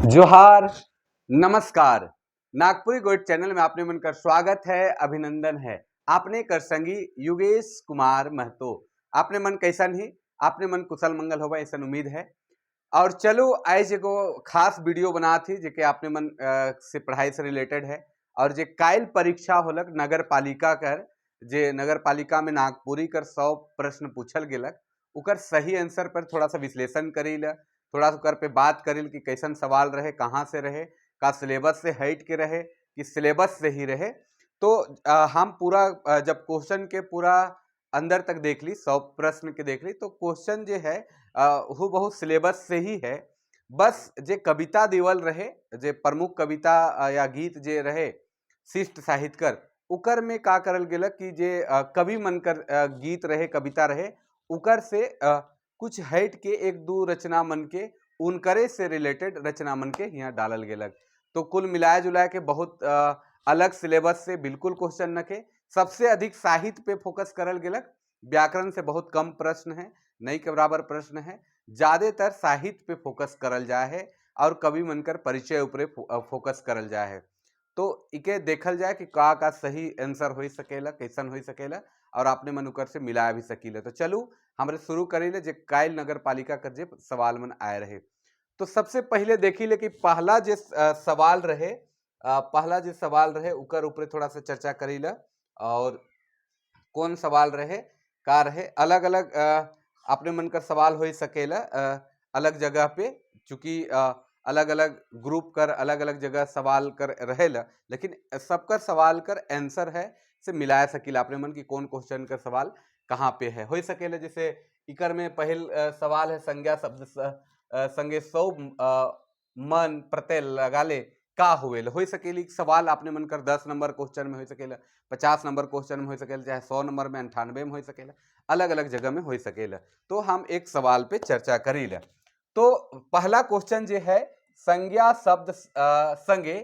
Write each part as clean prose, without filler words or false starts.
जोहार, नमस्कार। नागपुरी गोइट चैनल में आपने मन कर स्वागत है, अभिनंदन है। आपने कर संगी युगेश कुमार महतो। आपने मन कैसन ही? आपने मन कुशल मंगल होगा, ऐसा उम्मीद है। और चलो, आज एगो खास वीडियो बना थी जेके आपने मन से पढ़ाई से रिलेटेड है और जे कायल परीक्षा होलक नगर पालिका कर, जे नगर पालिका में नागपुरी कर 100 प्रश्न पूछल गेलक, उकर सही आंसर पर थोड़ा सा विश्लेषण करीला, थोड़ा सा ओकर पे बात करील कि कैसन सवाल रहे, कहाँ से रहे, का सिलेबस से हट के रहे कि सिलेबस से ही रहे। तो हम पूरा जब क्वेश्चन के पूरा अंदर तक देख ली, 100 प्रश्न के देख ली, तो क्वेश्चन जो है वो बहुत सिलेबस से ही है। बस जे कविता देवल रहे, जे प्रमुख कविता या गीत जे रहे शिष्ट साहित्यकर, उकर में का करल गेलक कि जे कवि मन कर गीत रहे, कविता रहे, उकर से कुछ हट के एक दो रचना मन के, उनकरे से रिलेटेड रचना मन के यहाँ डालल गेलक। तो कुल मिलाए जुलाए के बहुत अलग सिलेबस से बिल्कुल क्वेश्चन न के। सबसे अधिक साहित्य पे फोकस करल गेलक। व्याकरण से बहुत कम प्रश्न है, नहीं के बराबर प्रश्न है। ज़्यादातर साहित्य पे फोकस करल जाए है और कवि मनकर परिचय ऊपरे फोकस करल जाए है। तो इके देखल जाए कि का का सही आंसर हो सकेला, कैसन हो सकेला और आपने मन उकर से मिला भी सकीला। तो चलू, हमरे शुरू करीले जे कायल नगर पालिका कर जे सवाल मन आए रहे। तो सबसे पहले देखी ले कि पहला जे सवाल रहे, पहला जे सवाल रहे, उकर ऊपर थोड़ा सा चर्चा करीला और कौन सवाल रहे, का रहे। अलग अलग अपने मन का सवाल हो सकेला अलग जगह पे, चूंकि अलग अलग ग्रुप कर अलग अलग जगह सवाल कर रहेला, लेकिन सबका सवाल कर आंसर है से मिलाया सकीला अपने मन की कौन क्वेश्चन कर सवाल कहाँ पे है, हो सकेला। जैसे इकर में पहल सवाल है, संज्ञा शब्द संगे सौ मन प्रत्यय लगाले का हुए? हो सकेली सवाल आपने मन कर 10 नंबर क्वेश्चन में हो सकेला, 50 नंबर क्वेश्चन में हो सकेला, चाहे 100 नंबर में, 98 में हो सकेला, अलग अलग जगह में हो सकेला। तो हम एक सवाल पे चर्चा करीला। तो पहला क्वेश्चन जो है, संज्ञा शब्द संगे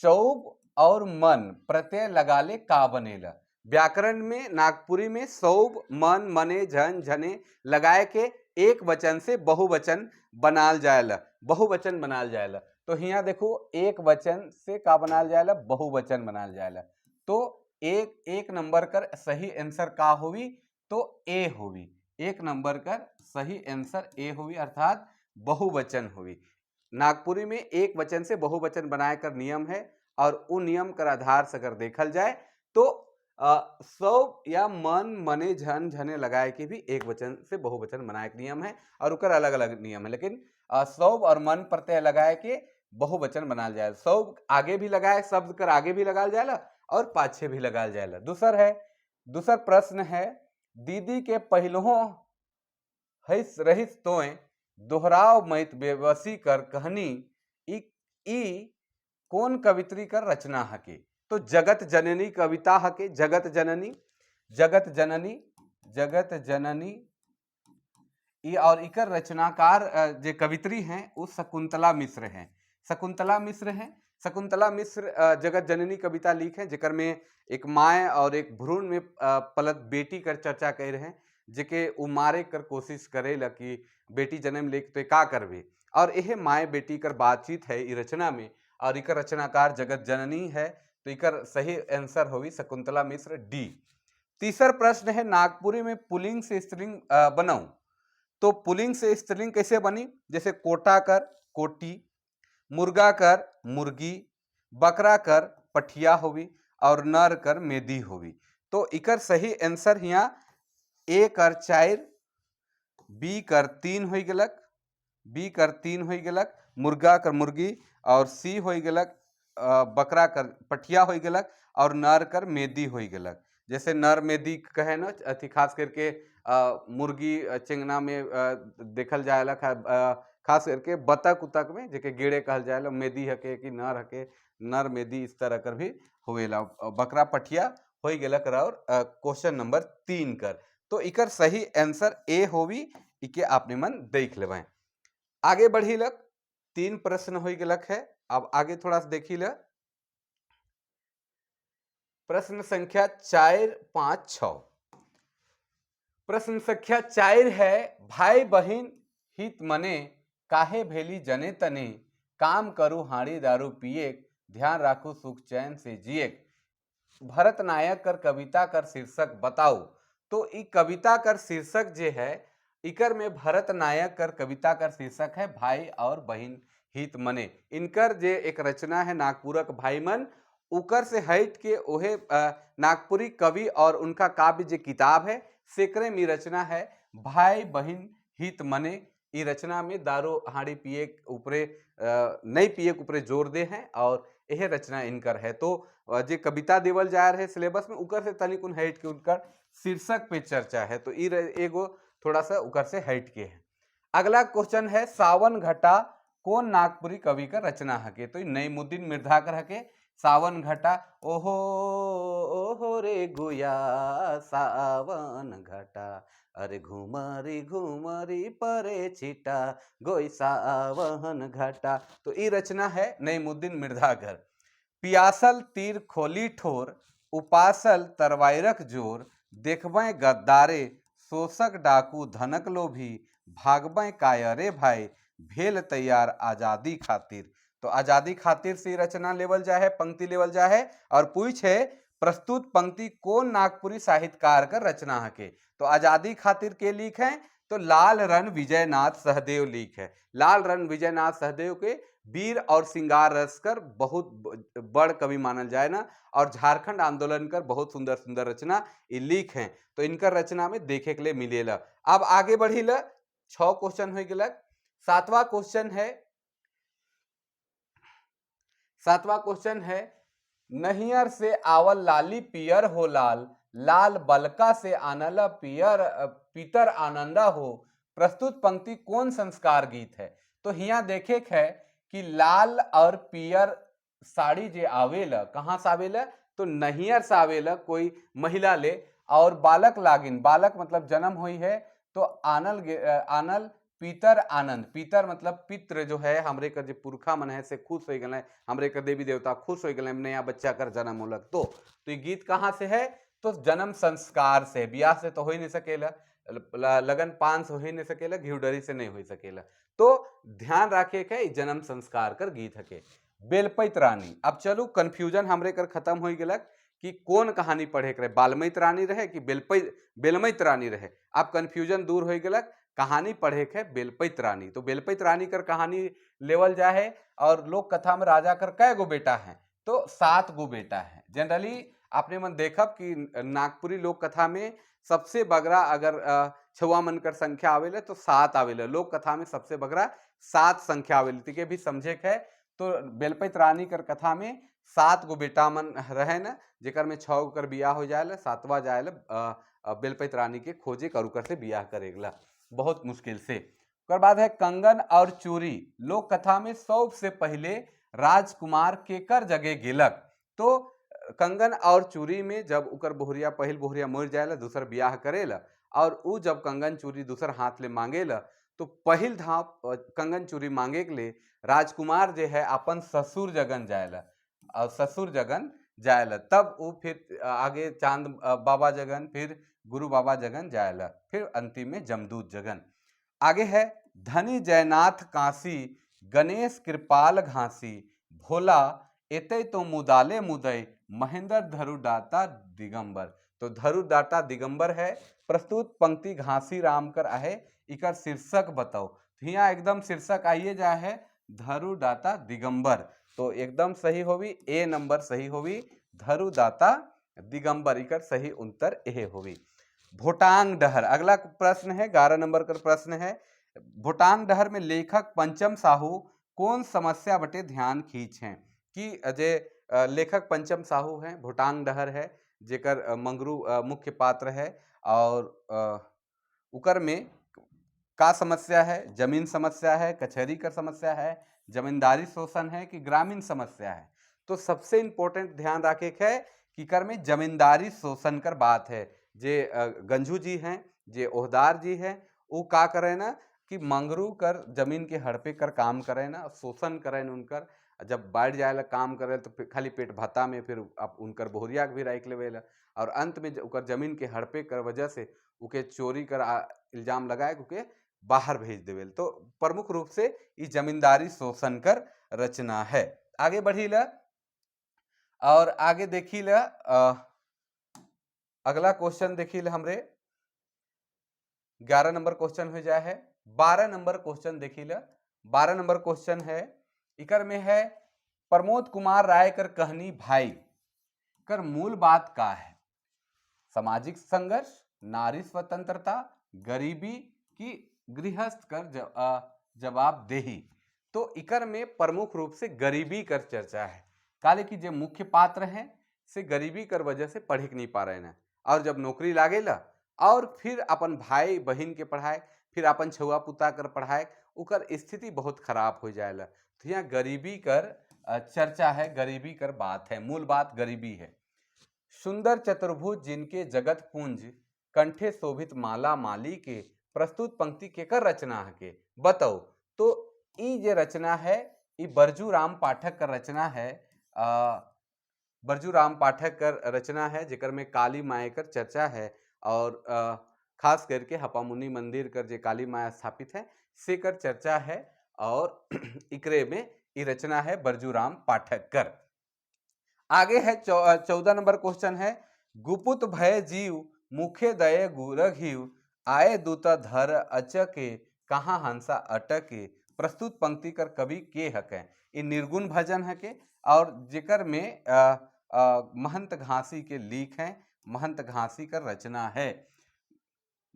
शौब और मन प्रत्यय लगाले का बनेला? व्याकरण में, नागपुरी में सौब, मन, मने, झन, झने लगाए के एक वचन से बहुवचन बनाल जाएला, बहुवचन बनाल जाएला। तो हिया देखो, एक वचन से का बनाल जाएला? बहुवचन बनाल जाएला। तो एक एक नंबर कर सही आंसर का होवी? तो ए होवी। एक नंबर कर सही आंसर ए होवी, अर्थात बहुवचन होवी। नागपुरी में एक वचन से बहुवचन बनाए कर नियम है और उ नियम कर आधार से अगर देखल जाए तो सौ या मन, मने, झन, झने लगाए के भी एक वचन से बहुवचन बनाए के नियम है और उकर अलग अलग नियम है। लेकिन सौ और मन प्रत्यय लगाए के बहुवचन बनाल जाए, सौ आगे भी लगाए, शब्द कर आगे भी लगाल जाएला और पाछे भी लगाल जाएला। दूसर है, दूसर प्रश्न है, दीदी के पहलहों हईस रहिस तोय दोहराव मत बेबसी कर कहनी, ई ई कौन कवित्री कर रचना हके? तो जगत जननी कविता हके। जगत जननी, जगत जननी, जगत जननी ई और इकर रचनाकार जे कवित्री हैं, वो शकुंतला मिश्र हैं। शकुंतला मिश्र हैं। शकुंतला मिश्र जगत जननी कविता लिख है, जेकर में एक माए और एक भ्रूण में पलत बेटी कर चर्चा कर रहे हैं, जेके उ मारे कर कोशिश करेला कि बेटी जन्म ले तो का करबे। और यह माए बेटी कर बातचीत है ई रचना में और इकर रचनाकार जगत जननी है। तो इकर सही आंसर होगी शकुंतला मिश्र, डी। तीसर प्रश्न है, नागपुरी में पुलिंग से स्त्रीलिंग बनाऊं। तो पुलिंग से स्त्रीलिंग कैसे बनी? जैसे कोटा कर कोटी, मुर्गा कर मुर्गी, बकरा कर पठिया होवी और नर कर मेदी होवी। तो इकर सही आंसर हिया ए कर 4, बी कर 3 हो गेलक, बी कर 3 हो गेलक, मुर्गा कर मुर्गी और सी हो गेलक, बकरा कर पठिया हो गेलक और नर कर मेदी हो गेलक। जैसे नर मेदी कहे न अथी, खास करके मुर्गी चेंगना में देखल जाएला, खास करके बतख उतक में, जेके गेड़े कहल जाएला, मेदी हके कि नर हके, नर मेदी इस तरह कर भी होवेला। बकरा पठिया हो गेलक और क्वेश्चन नंबर 3 कर। तो इकर सही आंसर ए होवी। इके आपने मन देख लेवे। आगे बढ़ी लक, तीन प्रश्न हो गेलक है। अब आगे थोड़ा सा देखी ल, प्रश्न संख्या 4, 5, 6। प्रश्न संख्या 4 है, भाई बहिन हित मने काहे भेली जने तने, काम करू हाड़ी दारू पिए, ध्यान राखू सुख चैन से जिए। भरत नायक कर कविता कर शीर्षक बताओ। तो ई कविता कर शीर्षक जे है, इकर में भरत नायक कर कविता कर शीर्षक है भाई और बहन हित मने। इनकर जे एक रचना है नागपुरक भाई मन, उकर से हट के ओहे नागपुरी कवि और उनका काव्य जे किताब है, सेकरे में रचना है भाई बहन हित मने। ई रचना में दारू हाड़ी पिए ऊपरे, नहीं पिए के ऊपरे जोर दे हैं और यह रचना इनकर है। तो जे कविता देवल जा रहे सिलेबस में, उकर से तनिक हट के उनकर शीर्षक पे चर्चा है। तो ई एगो थोड़ा सा उकर से हट के है। अगला क्वेश्चन है, सावन घटा कौन नागपुरी कवि का रचना हके? तो नईमुद्दीन मिर्धा हके सावन घटा। ओहो ओहो रे गुया सावन घटा, अरे घुमरी घुमरी परे छिटा गोई सावन घटा। तो ये रचना है नईमुद्दीन मिर्धाकर। पियासल तीर खोली ठोर, उपासल तरवाइरक जोर, देखबै गद्दारे शोषक डाकू धनक लोभी, भागबै कायरे भाई भेल तैयार आजादी खातिर। तो आजादी खातिर से रचना लेवल जाए है, पंक्ति लेवल जाए है और पूछे प्रस्तुत पंक्ति कौन नागपुरी साहित्यकार कर रचना हके? तो आजादी खातिर के लिख है? तो लाल रण विजयनाथ सहदेव लिख है। लाल रण विजयनाथ सहदेव के वीर और सिंगार रस कर बहुत बड़ कवि मानल जाए ना और झारखंड आंदोलन कर बहुत सुंदर सुंदर रचना ये लिख हैं। तो इनकर रचना में देखे के लिए मिलेला। अब आगे बढ़ी ल, 6 क्वेश्चन हो गया। सातवां क्वेश्चन है, सातवां क्वेश्चन है, नहियर से आवल लाली पियर हो लाल, लाल बलका से आनला पियर पितर आनंदा हो, प्रस्तुत पंक्ति कौन संस्कार गीत है? तो हिया देखे है कि लाल और पियर साड़ी जे आवेला, कहाँ से आवेला? तो नहियर से आवेला कोई महिला ले और बालक लागिन, बालक मतलब जन्म हुई है, तो आनल आनल पीतर आनंद। पीतर मतलब पित्र जो है, हमरे कर जो पुरखा मन है से खुश हो गए, हमरे कर देवी देवता खुश हो गए, नया बच्चा कर जन्म होलक। तो ये गीत कहाँ से है? तो जन्म संस्कार से। ब्याह से तो हो ही नहीं सकेला, लगन पान से हो ही नहीं सकेला, घिवडरी से नहीं हो सकेला। तो ध्यान रखे के जन्म संस्कार कर गीत हके बेलपैत रानी। अब चलू, कंफ्यूजन हमरे कर खत्म हो गलक कि कौन कहानी पढ़े के रहे, बालमैत रानी रहे कि बेलपै बेलमैत रानी रहे। अब कंफ्यूजन दूर हो गलक, कहानी पढ़े के बेलपैत रानी। तो बेलपैत रानी कर कहानी लेवल जाए और लोक कथा में राजा कर कै गो बेटा है? तो 7 गो बेटा है। जनरली आपने मन देखब कि नागपुरी लोक कथा में सबसे बगरा अगर छुआ मन कर संख्या आवेला तो 7 आवेला। लोक कथा में सबसे बगरा 7 संख्या आवेला के भी समझे के है। तो बेलपैत रानी कर कथा में 7 गो बेटा मन रहे न, जेकर में 6 कर बियाह हो जाए, सातवा जाए बेलपैत रानी के खोजे कर उकर से बियाह करेगला बहुत मुश्किल से। ओकर बाद है कंगन और चूरी लोक कथा में सबसे पहले राजकुमार केकर जगह गेलक? तो कंगन और चूरी में जब उकर बोहरिया, पहिल बोहरिया मर जाएला, दूसर बियाह करेला और उ जब कंगन चूरी दूसर हाथ ले मांगेला, तो पहिल धाव कंगन चूरी मांगे के लिए राजकुमार जे है अपन ससुर जगन जाएला और ससुर जगन जाएला, तब वो फिर आगे चांद बाबा जगन, फिर गुरु बाबा जगन जाएला, फिर अंतिम में जमदूत जगन। आगे है धनी जयनाथ काशी, गणेश कृपाल घासी, भोला एते तो मुदाले मुदई, महेंद्र धरु दाता दिगंबर। तो धरु दाता दिगंबर है। प्रस्तुत पंक्ति घासी राम कर आहे, इकर शीर्षक बताओ। तो यहाँ एकदम शीर्षक आइए जाए है धरु दाता दिगंबर। तो एकदम सही होवी, ए नंबर सही होवी, धरु दाता दिगंबर इकर सही उत्तर एहे होवी। भोटांग डहर अगला प्रश्न है, 11 नंबर का प्रश्न है। भोटांग डहर में लेखक पंचम साहू कौन समस्या बटे ध्यान खींच हैं? कि जे लेखक पंचम साहू हैं, भोटांग डहर है जेकर मंगरू मुख्य पात्र है और उकर में का समस्या है? जमीन समस्या है, कचहरी कर समस्या है, जमींदारी शोषण है कि ग्रामीण समस्या है? तो सबसे इंपॉर्टेंट ध्यान रखे है कि कर में जमींदारी शोषण कर बात है। जे गंजू जी हैं, जे ओहदार जी हैं, वो का करे ना कि मंगरू कर जमीन के हड़पे कर काम करे ना, शोषण करे उनकर। जब बैठ जाए काम करे तो फिर खाली पेट भत्ता में फिर आप उनकर बोहरिया के भी राख लेवेला और अंत में उकर जमीन के हड़पे कर वजह से उके चोरी कर इल्जाम लगाए उके बाहर भेज देवेल। तो प्रमुख रूप से ई जमींदारी शोषण कर रचना है। आगे बढ़ी ला और आगे देखी ला, अगला क्वेश्चन देखी ला हमरे 11 नंबर क्वेश्चन हो जाए है। 12 नंबर क्वेश्चन देखी ला। 12 नंबर क्वेश्चन है, इकर में है प्रमोद कुमार राय कर कहनी भाई कर मूल बात का है? सामाजिक संघर्ष, नारी स्वतंत्रता, गरीबी की गृहस्थ कर जवाबदेही। तो इकर में प्रमुख रूप से गरीबी कर चर्चा है। काले की जो मुख्य पात्र हैं से गरीबी कर वजह से पढ़े के नहीं पा रहे हैं, और जब नौकरी लागेला और फिर अपन भाई बहन के पढ़ाए, फिर अपन छुआ पुता कर पढ़ाए, उकर स्थिति बहुत खराब हो जाएला। तो यहाँ गरीबी कर चर्चा है, गरीबी कर बात है, मूल बात गरीबी है। सुंदर चतुर्भुज जिनके जगत पुंज, कंठे शोभित माला माली के, प्रस्तुत पंक्ति केकर रचना है के बताओ। तो ई जे रचना है ई बरजू राम पाठक का रचना है। बरजू राम पाठक कर रचना है, जेकर में काली माए कर चर्चा है और खास करके हपामुनि मंदिर कर जे काली माया स्थापित है से कर चर्चा है, और इकरे में ई रचना है बरजू राम पाठक कर। आगे है 14 नंबर क्वेश्चन है, गुपुत भय जीव मुखे दये गुरघीव, आए दूता धर अचके कहाँ हंसा अटके, प्रस्तुत पंक्ति कर कवि के हक है? ये निर्गुण भजन है के और जिकर में महंत घासी के लीक हैं, महंत घासी कर रचना है,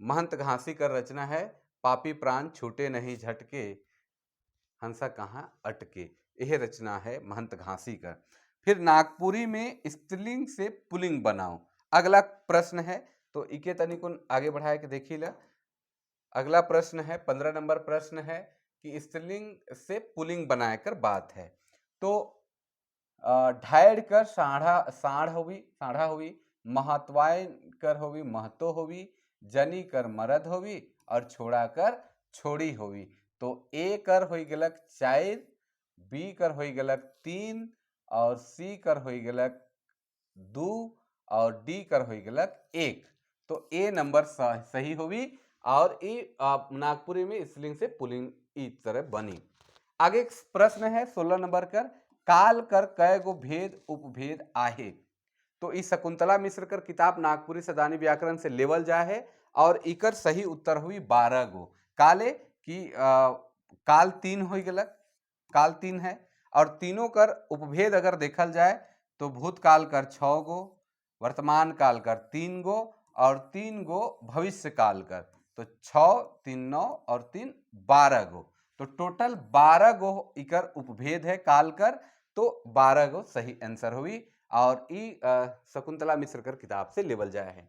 महंत घासी कर रचना है। पापी प्राण छूटे नहीं झटके, हंसा कहाँ अटके, यह रचना है महंत घासी कर। फिर नागपुरी में स्त्रीलिंग से पुलिंग बनाओ, अगला प्रश्न है। तो इके तनिकुन आगे बढ़ाए के देखी ला। अगला प्रश्न है 15 नंबर प्रश्न है कि स्त्रीलिंग से पुलिंग बनाए कर बात है। तो ढायड़ कर साढ़ा साढ़ होवी, साढ़ा होवी, महत्वाय कर होवी महतो होवी, जनी कर मरद होवी और छोड़ा कर छोड़ी होवी। तो ए कर होई गलक 4, बी कर होई गलक 3 और सी कर होई गलक 2 और डी कर होई गलक 1। तो ए नंबर सही होवी और ई नागपुरी में स्त्रीलिंग से पुलिंग ई तरह बनी। आगे एक प्रश्न है 16 नंबर कर, काल कर कय गो भेद उपभेद आहे। तो इस शकुंतला मिश्र कर किताब नागपुरी सदानी व्याकरण से लेवल जाए है और इकर सही उत्तर हुई 12 गो। काले कि काल 3 हो गलक, काल 3 है और तीनों कर उपभेद अगर देखल जाए तो भूतकाल कर 6 गो, वर्तमान काल कर 3 गो और 3 गो भविष्य काल कर, तो 6 3 9 और 3 12 गो। तो टोटल 12 गो इकर उपभेद है काल कर, तो 12 गो सही आंसर हुई और ई शकुंतला मिश्र कर किताब से लेवल जाए है।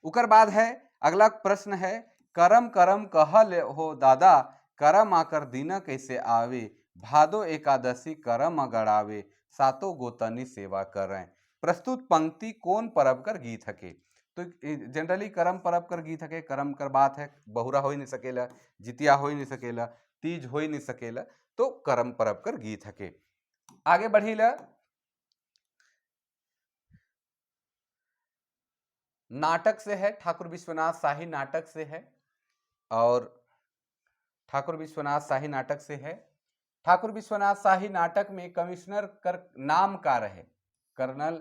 उकर बाद है अगला प्रश्न है, करम करम कहल हो दादा, करम आकर दीना कैसे आवे, भादो एकादशी करम अगड़ावे, सातो गोतनी सेवा करें, प्रस्तुत पंक्ति कौन परब कर गीत हके? तो जनरली करम परब कर गीत हके, करम कर बात है, बहुरा हो ही नहीं सकेला, जितिया हो ही नहीं सकेला, तीज हो ही नहीं सकेला, तो करम परब कर गीत हके। आगे बढ़ीला, नाटक से है, ठाकुर विश्वनाथ शाही नाटक से है और ठाकुर विश्वनाथ शाही नाटक से है। ठाकुर विश्वनाथ शाही नाटक में कमिश्नर कर नाम का रहे? Colonel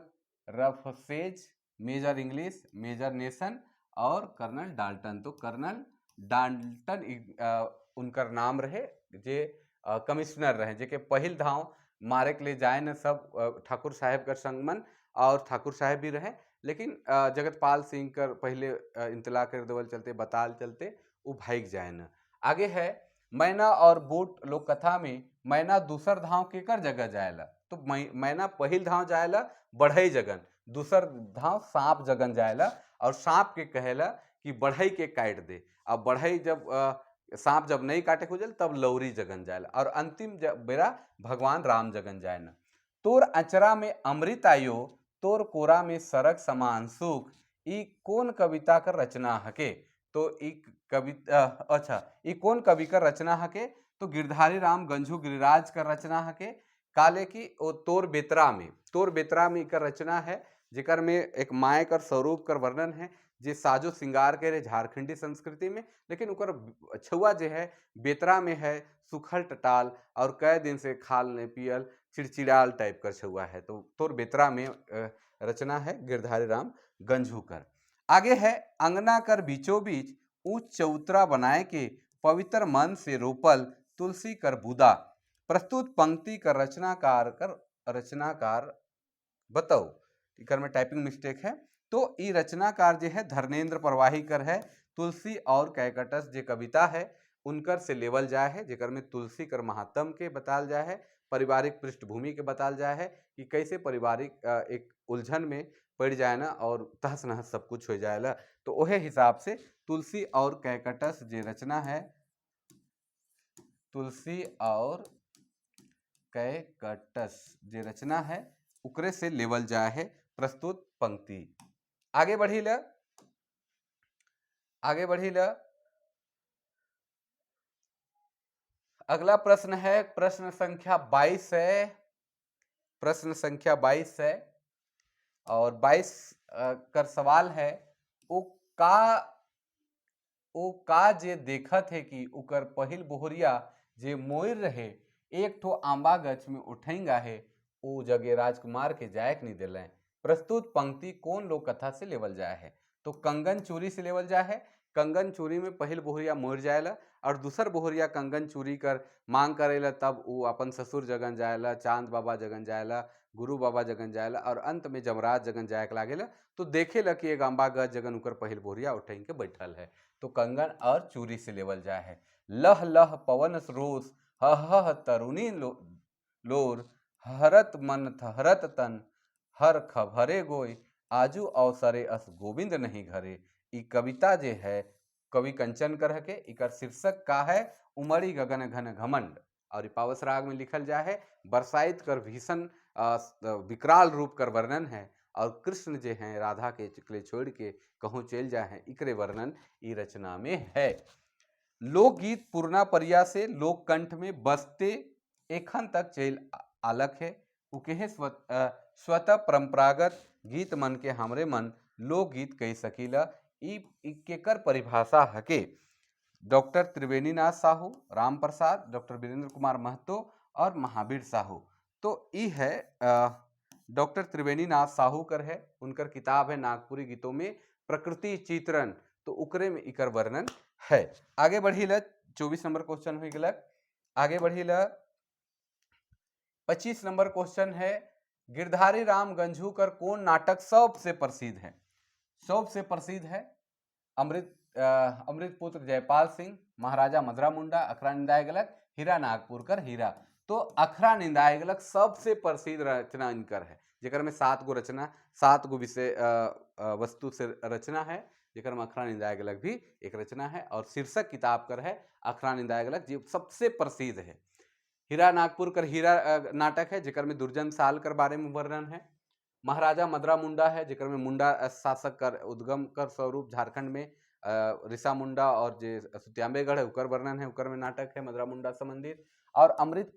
Roughsedge, major English, major Nation और कर्नल डाल्टन। तो कर्नल डाल्टन उनकर नाम रहे जे कमिश्नर रहे, जे के पहिल धाव मारे के लिए जाए न सब ठाकुर साहेब कर संगमन और ठाकुर साहेब भी रहे, लेकिन जगतपाल सिंह कर पहले इंतला कर देवल चलते बताल चलते वो भाग जाए न। आगे है मैना और बूट लोक कथा में मैना दूसर धाव केकर जगह जाएला? तो मैना पहिल धाव जाएला बढ़ई जगन, दूसर धाव सांप जगन जाएला और सांप के कहेला कि बढ़ई के काट दे। अब बढ़ई जब सांप जब नहीं काटे को जल तब लौरी जगन जाएला और अंतिम बेरा भगवान राम जगन जाए न। तोर अचरा में अमृत आयो, तोर कोरा में सरग समान सुख, ई कौन कविता कर रचना हके? तो ई कविता, अच्छा ई कौन कवि कर रचना हके? तो गिरधारी राम गंझू गिरिराज कर रचना हके। काले की ओ तोर बेतरा में, तोर बेतरा में कर रचना है, जिकर में एक माए कर स्वरूप कर वर्णन है, जे साजो श्रृंगार के रहे झारखंडी संस्कृति में, लेकिन ओकर छुआ जे है बेतरा में है, सुखल टटाल और कई दिन से खाल नहीं पियल चिड़चिड़ाल टाइप कर छुआ है। तो तोर बेतरा में रचना है गिरधारी राम गंझू कर। आगे है अंगना कर बीचों बीच ऊंच चौतरा बनाए के पवित्र मन से रोपल तुलसी कर बुदा। प्रस्तुत पंक्ति कर रचनाकार बताओ। इकर में टाइपिंग मिस्टेक है। तो ई रचनाकार जो है धर्मेंद्र प्रवाही कर है। तुलसी और कैकटस जे कविता है उनकर से लेवल जाए है, जेकर में तुलसी कर महात्म के बताल जाए है, पारिवारिक पृष्ठभूमि के बताल जाए है कि कैसे पारिवारिक एक उलझन में पड़ जाए ना और तहस नहस सब कुछ हो जाएला। तो ओहे हिसाब से तुलसी और कैकटस जे रचना है, तुलसी और कैकटस जे रचना है उकरे से लेवल जाए है प्रस्तुत पंक्ति। आगे बढ़ी ल, आगे बढ़ी ल। अगला प्रश्न है प्रश्न संख्या 22 है, प्रश्न संख्या 22 है और 22 कर सवाल है ओ का जे देखत है कि उकर पहिल बोहरिया जे मोर रहे एक ठो आंबा गछ में उठेंगा है, ओ जगह राजकुमार के जायक नहीं दिले। प्रस्तुत पंक्ति कौन लोक कथा से लेवल जाए है? तो कंगन चूरी से लेवल जाए है। कंगन चूरी में पहिल बोहरिया मोर जाएला और दूसर बोहरिया कंगन चूरी कर मांग करेला, तब वो अपन ससुर जगन जाएला, चांद बाबा जगन जाएला, गुरु बाबा जगन जाएला और अंत में जमराज जगन जाए के लागेला। तो देखेला कि एक आंबा गछ जगन उकर पहिल बोहरिया उठेंग के बैठल है। तो कंगन और चूरी से लेवल जाए है। लह लह पवन रोस ह ह तरुणी लोर हरत मन थहरत तन हर खबरे गोई आजू अवसरे अस गोविंद नहीं घरे। ई कविता जे है कवि कंचन कर के, इकर शीर्षक का है उमड़ी गगन घन घमंड और पावस राग में लिखल जाए है। बरसाइत कर भीषण विकराल रूप कर वर्णन है और कृष्ण जे हैं राधा के चुकले छोड़ के कहूँ चल जाए हैं, इकरे वर्णन ई रचना में है। लोकगीत पूर्णा परिया से लोककंठ में बसते एखन तक चल आलक है। उकेहे स्वतः परंपरागत गीत मन के हमरे मन लोकगीत कह सकीला। ई केकर परिभाषा हके? डॉक्टर त्रिवेणीनाथ साहू, राम प्रसाद, डॉक्टर वीरेंद्र कुमार महतो और महावीर साहू। तो ई है डॉक्टर त्रिवेणीनाथ साहू कर है, उनकर किताब है नागपुरी गीतों में प्रकृति चित्रण, तो उकरे में इकर वर्णन है। आगे बढ़ी ल 24 नंबर क्वेश्चन हो गलक। आगे बढ़ी ल 25 नंबर क्वेश्चन है गिरधारी राम गंझू कर कौन नाटक सबसे प्रसिद्ध है? सबसे प्रसिद्ध है अमृत पुत्र जयपाल सिंह, महाराजा मदरा मुंडा, अखरा निंदाय गलक, हीरा नागपुर कर हीरा। तो अखरा निंदाय गलक सबसे प्रसिद्ध रचना इनकर है, जेकर में 7 गो रचना, 7 गो विषय वस्तु से रचना है, जेकर में अखरा निंदाय गलक भी एक रचना है और शीर्षक किताब कर है अखरा निंदाय गलक जो सबसे प्रसिद्ध है। हीरा नागपुर कर हीरा नाटक है, जेकर में दुर्जन साल कर बारे में वर्णन है। महाराजा मदरा मुंडा है, जेकर में मुंडा शासक कर उद्गम कर स्वरूप झारखंड में रिसा मुंडा और जे सुत्याम्बेगढ़ है उकर वर्णन है, उकर में नाटक है मदरा मुंडा संबंधित। और अमृत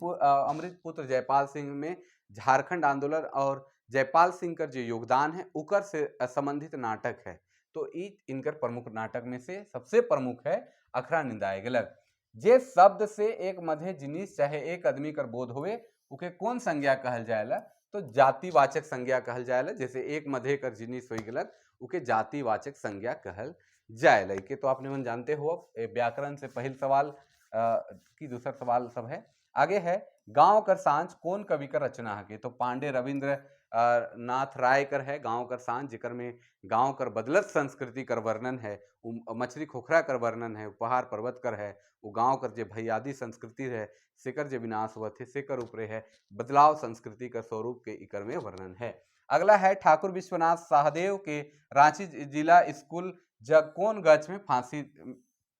पुत्र जयपाल सिंह में झारखंड आंदोलन और जयपाल सिंह का जो योगदान है उकर से संबंधित नाटक है। तो ई इनकर प्रमुख नाटक में से सबसे प्रमुख है अखरा निंदाए गलक। जे शब्द से एक मध्य जिनिस चाहे एक आदमी कर बोध होवे उके कौन संज्ञा कहल जाएला? तो जातिवाचक संज्ञा कहल जाएला। जैसे एक मध्य कर जिनिस हो गलक उके जातिवाचक संज्ञा कहल जाएला। के तो आपने मन जानते हो, व्याकरण से पहल सवाल की दूसरा सवाल सब है। आगे है गांव कर सांझ कौन कवि कर रचना है? तो पांडे रविंद्र नाथ राय कर है गांव कर सांझ, जिकर में गांव कर बदलत संस्कृति कर वर्णन है, मछली खोखरा कर वर्णन है, उपहार पर्वत कर है, वो गांव कर जे भैयादी संस्कृति है सेकर जे विनाश हुआ थे सेकर ऊपरे है, बदलाव संस्कृति का स्वरूप के इकर में वर्णन है। अगला है ठाकुर विश्वनाथ शाहदेव के रांची जिला स्कूल जग कौन गछ में फांसी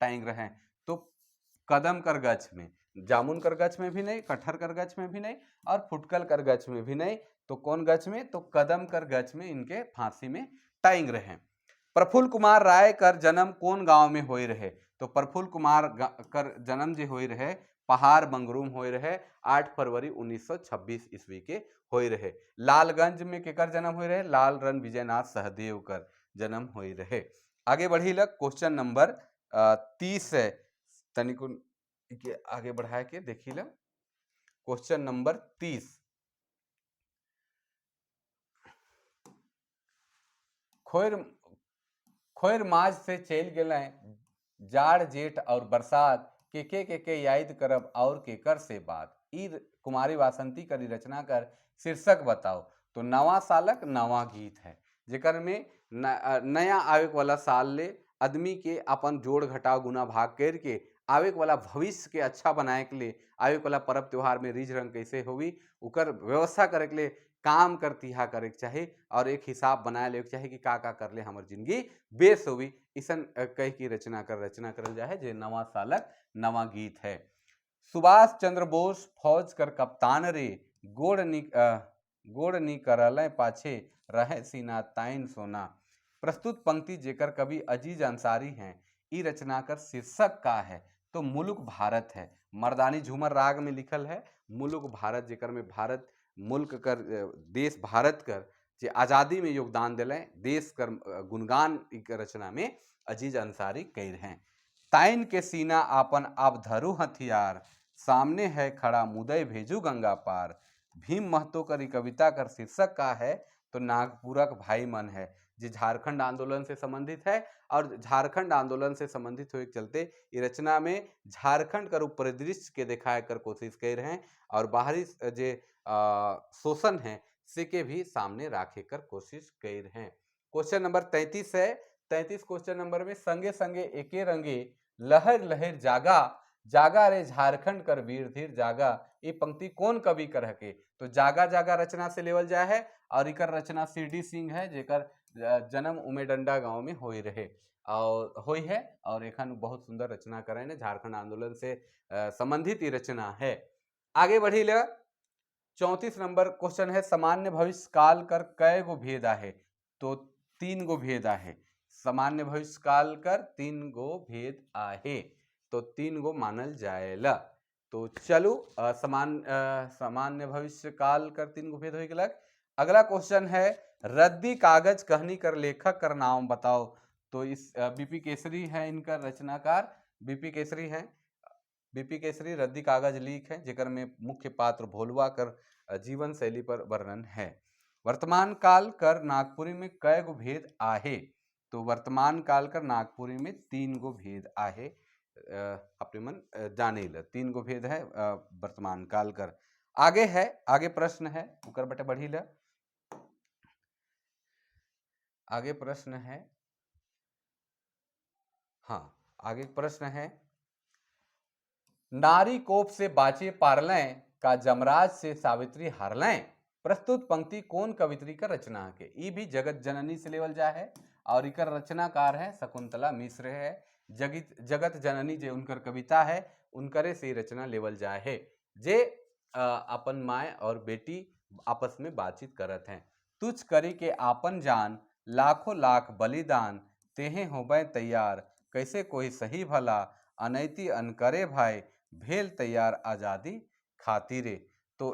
टांग रहे हैं? तो कदम कर गछ में, जामुन कर गछ में भी नहीं, कटहर कर गछ में भी नहीं और फुटकल कर गछ में भी नहीं, तो कौन गछ में? तो कदम कर गछ में इनके फांसी में टांग रहे। प्रफुल्ल कुमार राय कर जन्म कौन गांव में होई रहे? तो प्रफुल्ल कुमार कर जन्म जो होई रहे पहाड़ बंगरूम होई रहे, 8 फरवरी 1926 ईस्वी के होई रहे। लालगंज में केकर जन्म होई रहे? लाल रन विजयनाथ सहदेव कर जन्म होई रहे। आगे बढ़ी ल क्वेश्चन नंबर 30 है। तनिकुन के आगे बढ़ाए के देखी ल क्वेश्चन नंबर 30। खोर खोर माज से चल गेलें जाड़ जेठ और बरसात, के के के के याद करब और केकर से बात। ई कुमारी वासंती करी रचना कर शीर्षक बताओ। तो नवा सालक नवा गीत है, जेकर में नया आवे वाला साल ले आदमी के अपन जोड़ घटाव गुना भाग करके आवे वाला भविष्य के अच्छा बनाए के लिए आवे वाला पर्व त्योहार में रिझ रंग कैसे होगी उकर व्यवस्था करे के लिए काम कर तिहा करे के चाही और एक हिसाब बनाए ले के चाही कि का का कर ले हमार जिंदगी बेस होगी। इसन कह की रचना कर रचना करल जाए जे नवा सालक नवा गीत है। सुभाष चंद्र बोस फौज कर कप्तान रे, गोड़ नी करल पाछे रहे सीना ताइन सोना। प्रस्तुत पंक्ति जेकर कवि अजीज अंसारी हैं, ई रचना कर शीर्षक का है? तो मुल्क भारत है। मर्दानी झूमर राग में लिखल है मुल्क भारत, जेकर में भारत मुल्क कर देश भारत कर जे आज़ादी में योगदान दिलें देश कर गुणगान रचना में अजीज अंसारी कर हैं। ताइन के सीना आपन आप धरू हथियार, सामने है खड़ा मुदय भेजू गंगा पार। भीम महतो कर कविता कर शीर्षक का है? तो नागपुरक भाई मन है, जे झारखंड आंदोलन से संबंधित है और झारखंड आंदोलन से संबंधित होए के चलते ये रचना में झारखंड कर परिदृश्य के दिखाए कर कोशिश कर रहे हैं और बाहरी जे शोषण है से के भी सामने रखे कर कोशिश कर रहे हैं। क्वेश्चन नंबर 33 है। 33 क्वेश्चन नंबर में संगे संगे एके रंगे लहर लहर जागा जागा रे झारखंड कर वीर धीर जागा, ये पंक्ति कौन कवि कर हके? तो जागा जागा रचना से लेवल जाए है और इकर रचना सी डी सिंह है, जेकर जन्म उमेडंडा गांव में होई रहे और होई है और एखन बहुत सुंदर रचना करें ने, झारखंड आंदोलन से संबंधित ये रचना है। आगे बढ़ी ले 34 नंबर क्वेश्चन है, सामान्य भविष्य काल कर कै गो भेद आहे? तो 3 गो भेद आहे। सामान्य भविष्य काल कर 3 गो भेद आहे, तो 3 गो मानल जाएला। तो चलू सामान्य भविष्य काल कर 3 गो भेद हो गलक। अगला क्वेश्चन है, रद्दी कागज कहनी कर लेखक कर नाम बताओ। तो इस बीपी केसरी है इनका रचनाकार, बीपी केसरी है। बीपी केसरी रद्दी कागज लीक है, जेकर में मुख्य पात्र भोलवा कर जीवन शैली पर वर्णन है। वर्तमान काल कर नागपुरी में कै गो भेद आहे? तो वर्तमान काल कर नागपुरी में 3 गो भेद आहे। अपने मन जाने ल 3 गो भेद है वर्तमान काल कर। आगे है, आगे प्रश्न है उकर बटे बढ़ी ल। आगे प्रश्न है, हाँ आगे प्रश्न है, नारी कोप से बाचे पारलें का जमराज से सावित्री हारलें। प्रस्तुत पंक्ति कौन कवित्री का रचना है? के ई भी जगत जननी से लेवल जाए है और इकर रचनाकार है शकुंतला मिश्र है। जगत जननी जे उनकर कविता है उनकरे से रचना लेवल जाए है, जे अपन माए और बेटी आपस में बातचीत करत हैं। तुझ करी के आपन जान लाखों लाख बलिदान, तेहे होबे तैयार कैसे कोई सही भला, अनैति अनकरे भाई भेल तैयार आज़ादी खातिरे। तो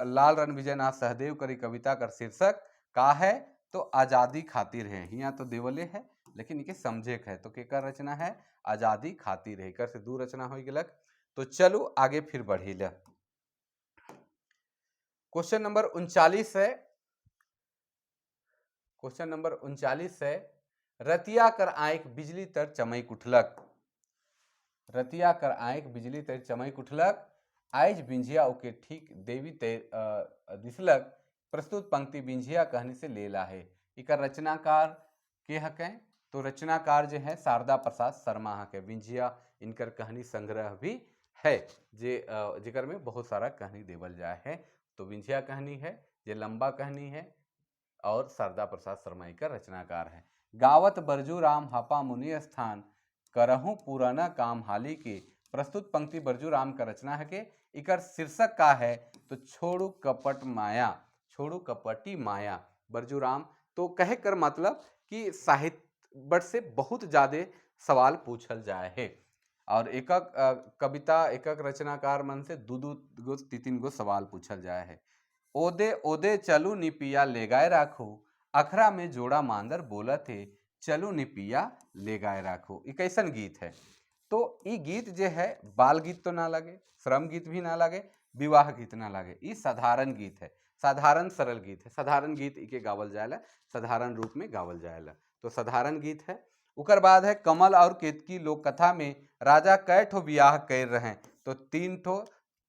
लाल रण विजयनाथ सहदेव करी कविता कर शीर्षक का है? तो आज़ादी खातिर है। यहाँ तो देवले है लेकिन इके समझे है, तो केकर रचना है? आज़ादी खातिर है। एकर से दू रचना हो गलक। तो चलो आगे फिर बढ़ी ल। क्वेश्चन नंबर 39 है। क्वेश्चन नंबर 39 है, रतिया कर आँख बिजली तर चमक उठलक। रतिया कर आँख बिजली तर चमक उठलक, आइज बिंझिया ओके ठीक देवी ते दिसलक। प्रस्तुत पंक्ति बिंझिया कहने से लेला है। इकर रचनाकार के हकें? तो रचनाकार जो है शारदा प्रसाद शर्मा हके। बिंझिया इनकर कहानी संग्रह भी है जे जेकर में बहुत सारा कहानी देवल जाए है। तो बिंझिया कहानी है जे लंबा कहानी है और शारदा प्रसाद शर्मा इकर रचनाकार है। गावत बरजू राम हापा मुनि स्थान, करहूँ पुराना काम हाली के। प्रस्तुत पंक्ति बरजू राम का रचना है के इकर शीर्षक का है? तो छोड़ू कपट माया, छोड़ू कपटी माया बरजू राम। तो कहे कर मतलब कि साहित्य बट से बहुत ज़्यादा सवाल पूछल जाए है और एकक कविता एकक रचनाकार मन से दू दू गो तीन तीन गो सवाल पूछल जाए है। ओदे ओदे चलू नी पिया ले गाय राखू, अखरा में जोड़ा मांदर बोलत है, चलू नी पिया ले गाय राखो, ई कैसन गीत है? तो ई गीत जे है बाल गीत तो ना लगे, श्रम गीत भी ना लगे, विवाह गीत ना लगे, ई साधारण गीत है, साधारण सरल गीत है। साधारण गीत इके गावल जाएला, साधारण रूप में गावल जाएला, तो साधारण गीत है। उकर बाद है कमल और केतकी लोक कथा में राजा कै ठो बियाह कर रहे हैं? तो 3 ठो,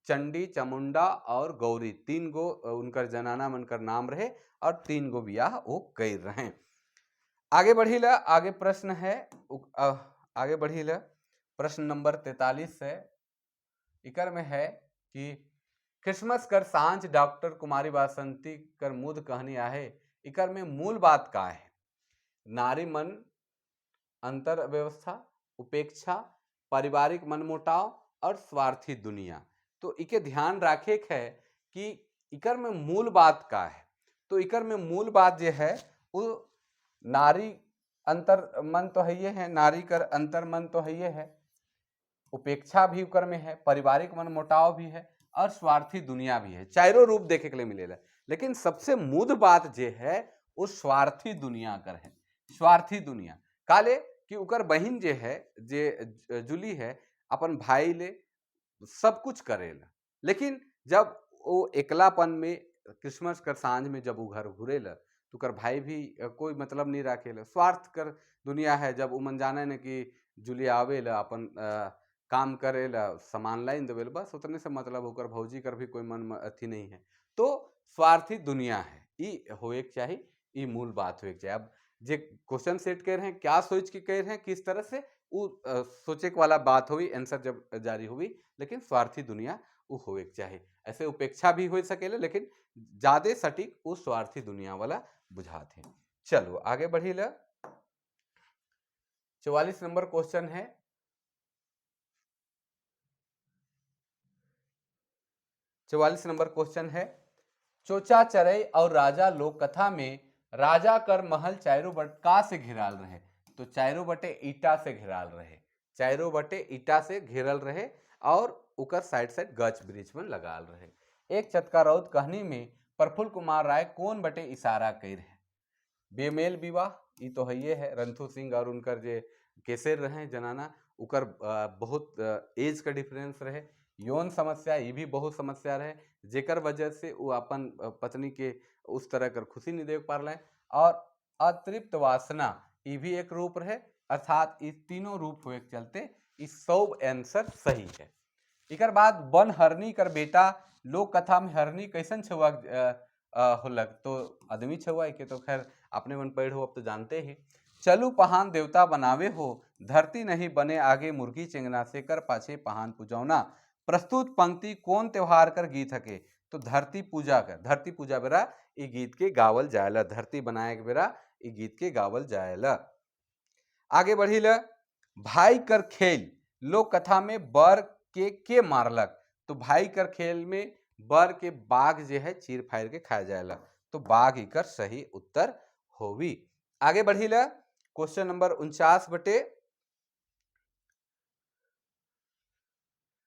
चंडी, चामुंडा और गौरी, 3 गो उनकर जनाना मन कर नाम रहे और 3 गो बियाह वो कर रहे हैं। आगे बढ़ीला, आगे प्रश्न है, आगे बढ़ीला प्रश्न नंबर 43 है। इकर में है कि क्रिसमस कर सांझ डॉक्टर कुमारी बासंती कर मुद कहानी आहे, इकर में मूल बात का है? नारी मन अंतर व्यवस्था, उपेक्षा, पारिवारिक मनमुटाव और स्वार्थी दुनिया। तो इके ध्यान रखे है कि इकर में मूल बात का है। तो इकर में मूल बात जो है वो नारी अंतर मन तो है ये है, नारी कर अंतर मन तो है ये है, उपेक्षा भी उकर में है, पारिवारिक मनमुटाव भी है और स्वार्थी दुनिया भी है। चारों रूप देखे के लिए मिलेला, लेकिन सबसे मूल बात जे है वो स्वार्थी दुनिया कर है। स्वार्थी दुनिया काले कि उकर बहन जे है, जे जुली है, अपन भाई ले सब कुछ करेला, लेकिन जब वो एकलापन में क्रिसमस कर सांझ में जब वो घर घुरेला तो उकर भाई भी कोई मतलब नहीं रखेला। स्वार्थ कर दुनिया है। जब वो मन जाने न कि जुली आवेला अपन काम करेला, सामान लाइन देवेला, बस उतने से मतलब, ओकर भौजी कर भी कोई मन अथी नहीं है। तो स्वार्थी दुनिया है, ई होए के चाही, ई मूल बात होए के चाही। अब जे क्वेश्चन सेट कर रहे हैं क्या सोच के कर रहे हैं, किस तरह से वो सोचे वाला बात हुई, आंसर जब जारी हुई, लेकिन स्वार्थी दुनिया वो होए के चाही। ऐसे उपेक्षा भी हो सकेले, लेकिन ज्यादा सटीक वो स्वार्थी दुनिया वाला बुझाते हैं। चलो आगे बढ़ी ला। 44 नंबर क्वेश्चन है। 44 नंबर क्वेश्चन है, चोचा चरई और राजा लोक कथा में राजा कर महल चारों बट का से घिराल रहे? तो चारों बटे ईटा से घिराल रहे, चारों बटे ईटा से घिरल रहे और उकर साइड साइड गच वृक्ष में लगाल रहे। एक चटका रौद कहानी में प्रफुल्ल कुमार राय कौन बटे इशारा कर है? बेमेल विवाह ई तो है ये है, रंथू सिंह और उनकर जे केसर रहे जनाना, उकर बहुत एज का डिफरेंस रहे। यौन समस्या ये भी बहुत समस्या रहे, जेकर वजह से वो अपन पत्नी के उस तरह कर खुशी नहीं दे पा रहे। और अतृप्त वासना ये भी एक रूप रहे, अर्थात इस तीनों रूप हुए के चलते इस सब आंसर सही है। इकर बाद वन हरनी कर बेटा लोक कथा में हरनी कैसन छुआ होलक? तो आदमी छुआ के तो खैर अपने मन पढ़ हो अब तो जानते ही। चलू पहान देवता बनावे हो, धरती नहीं बने आगे मुर्गी चेंगना से कर पाछे पहान पुजौना। प्रस्तुत पंक्ति कौन त्योहार कर गीत हके? तो धरती पूजा कर, धरती पूजा बेरा ई गीत के गावल जायला, धरती बनाए के बेरा ई गीत के गावल जायला। आगे बढ़ी ल। भाई कर खेल लोक कथा में बर के मारलक? तो भाई कर खेल में बर के बाघ जे है चीर फाड़ के खाया जायला, तो बाघ इकर सही उत्तर होवी। आगे बढ़ी ल। क्वेश्चन नंबर 49 बटे